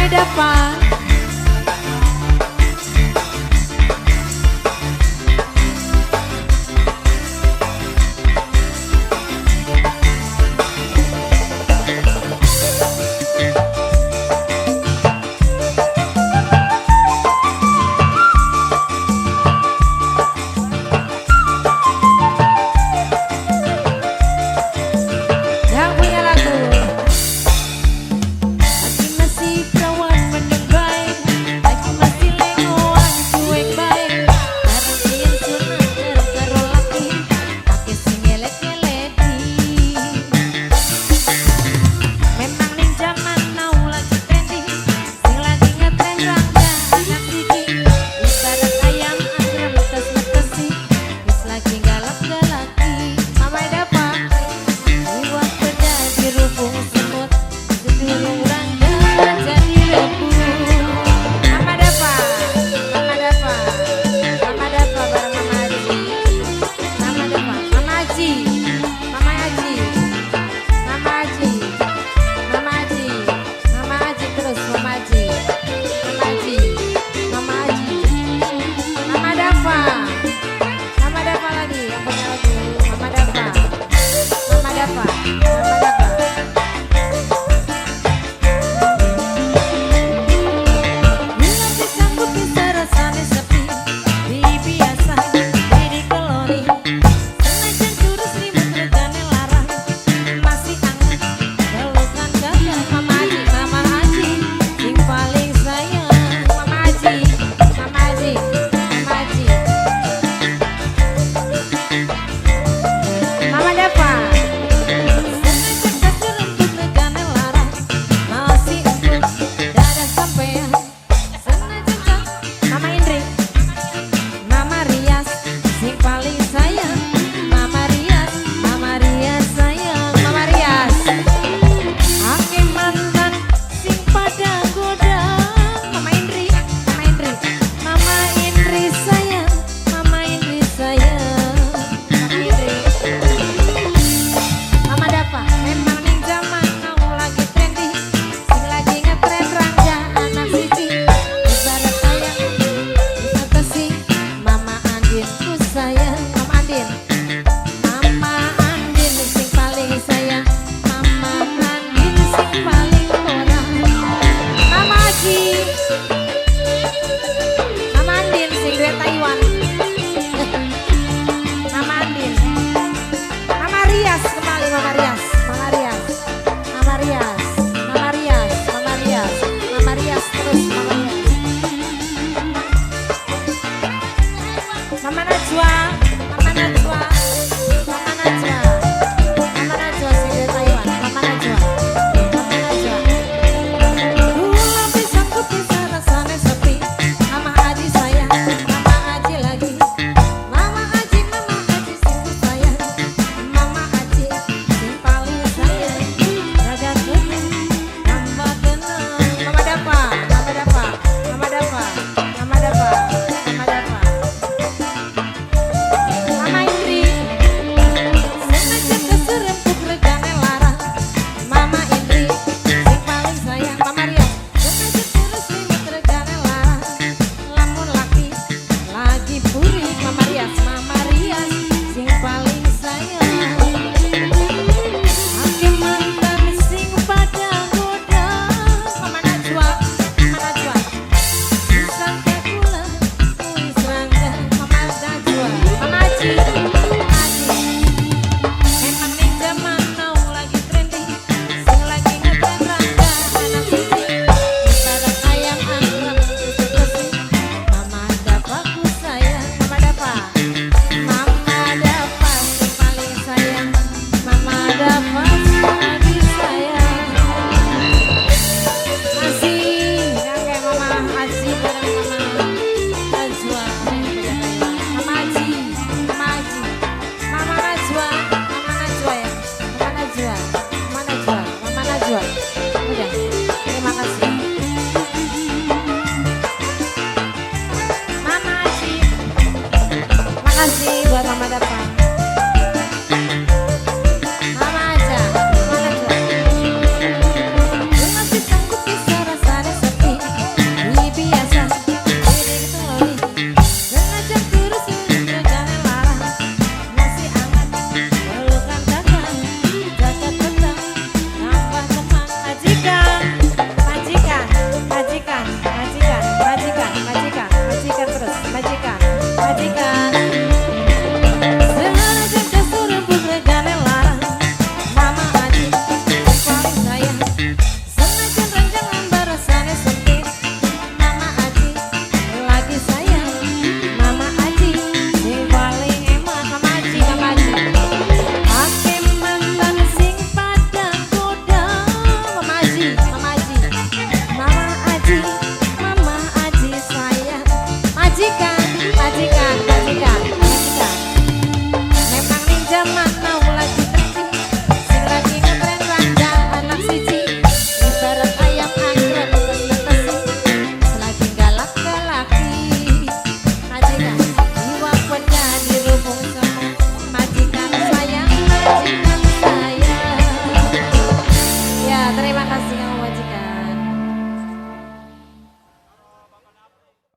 Dava. Yang punya lagu lagi masih perawan mending baik, lagi masih lengoan cuek baik. Barang yen sunat terus karo laki, akeh sing ngelek-ngeleki. Memang ning jaman now lagi trending, sing lagi ngetren rangga anak siji. Ibarat ayam anggrem tes metesi, wis lagi galak-galaki. Mama Dava. Iwak peda dirubung semut, sedurung rangga jadi rebut. Mama Dava, Mama Dava, Mama Dava bareng Mama Haji. Mama Dava, Mama Haji, Mama Haji, Mama Haji, Mama Haji, Mama Haji terus Mama Haji, Mama Haji, Mama Haji, Mama Dava, Mama Dava lagi yang punya lagu Mama Dava. Mama Dava, Mama Dava. Bila disanggup bisa rasane sepi, biasa diri keloni. Senajan jurus limut regane larang, masih anget pelukan kakak. Mama Haji, Mama Haji, sing paling sayang. Mama Haji, Mama Haji, Mama Haji. Mama Dava. Senajan kasur empuk regane larang, masih empuk dada sampean. Senajan tak Mama Indri, Mama Rias, sing paling sayang. Mama Rias, Mama Rias sayang, Mama Rias. Akeh mantan sing pada godang. Mama Indri, Mama Indri, Mama Indri sayang, Mama Indri sayang, Mama Indri. Mama Dava, memang ning jaman now lagi trending, sing lagi ngetren rangga anak siji. Ibarat ayam bisa Mama Andin ku sayang, Mama Andin, Mama Andin sing paling sayang, Mama Andin sing paling ora. Mama Haji, Mama Andin sing duwe Taiwan. Mama Andin. Mama Rias kembali, Mama Rias, Mama Rias, Mama Rias.